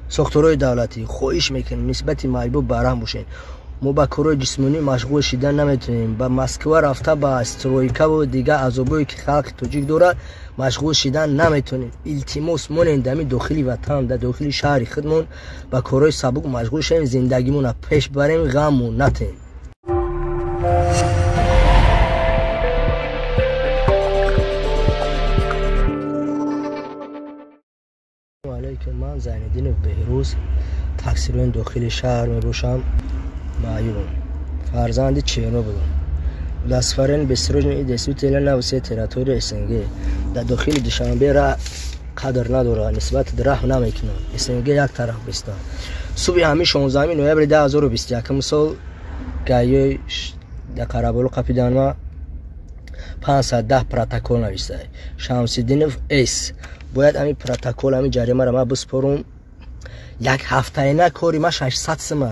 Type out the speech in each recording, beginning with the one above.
Сохторҳои давлатӣ, хоҳиш мекунем, нисбати маъюбо бараҳм бошед. Мо ба корҳои ҷисмонӣ машғул шидан наметавонем. Ба Москва рафта, ба стройкаву дигар азобое ки халқи тоҷик дорад, машғул шидан наметавонем. Илтимос, монем дар дохили ватан, дар дохили шаҳри худмон ба корҳои сабук машғул шавем, зиндагимонро пеш барем, ғаммон натем. Алейкум, ман Зайниддинов Беҳрӯз, таксирони дохили шаҳр мебошам, маъюбам, фарзанди Чернобылам. Удостоверение бессрочный и действительно на всей территории СНГ. Дар дохили Душанбе ра қадр надорад, нисбати раҳм намекунад. СНГ як тараф бистад. Субҳи ҳамин 16 ноябри 2021 сол гаиёи дар Қараболу қапиданма 510 протокол навистай. Шамсиддинов С. Бояд ҳамин протокол, ҳамин ҷаримаро ман биспорум. Як ҳафтаина кори ма 600 сима.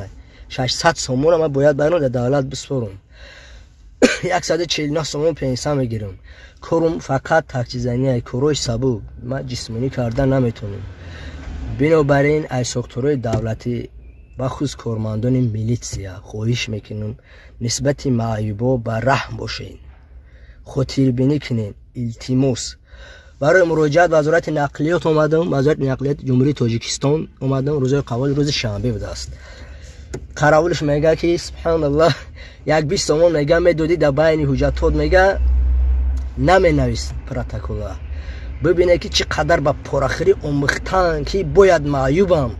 600 сомонро ман бояд баром дар давлат биспорум. 149 сомон пенсия мегирам. Корум фақат таксизания, корҳои сабук. Ман ҷисмонӣ карда наметавонам. Бинобар ин аз сохторҳои давлатӣ, бахусус кормандони милитсия, хоҳиш мекунам, нисбати маъюбо ба раҳм бошед, хотирбинӣ кунед, илтимос. Барои муроҷиат ба Вазорати нақлиёт омадам, Вазорати нақлиёти Ҷумҳурии Тоҷикистон омадам. Рӯзои қаввал, рӯзи шанбе будааст. Қаравулш мега ки субҳаналлоҳ, як 20 сомон мега медодӣ, дар байни ҳуҷҷатот мега наменавис протокола. Бибине ки чӣ қадар ба порахӯрӣ омӯхтан, ки бояд маъюбам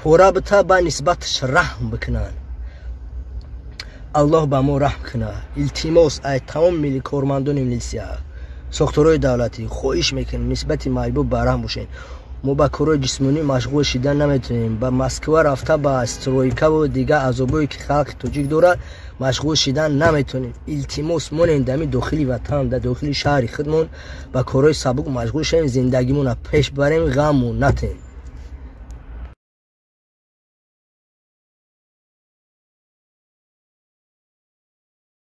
пора бита, ба нисбаташ раҳм бикунанд. Аллоҳ ба мо раҳм кунад. Илтимос, ай тамоми кормандони милисия, сохторҳои давлатӣ, хоҳиш мекунем, нисбати маъюбо бараҳм бошед. Мо ба корҳои ҷисмонӣ машғул шидан наметавонем. Ба Москва рафта, ба стройкаву дигар азобое ки халқи тоҷик дорад, машғул шидан наметавонем. Илтимос, монем дар дохили ватан, дар дохили шаҳри худмон ба корҳои сабук машғул шавем, зиндагимонро пеш барем, ғаммон натем.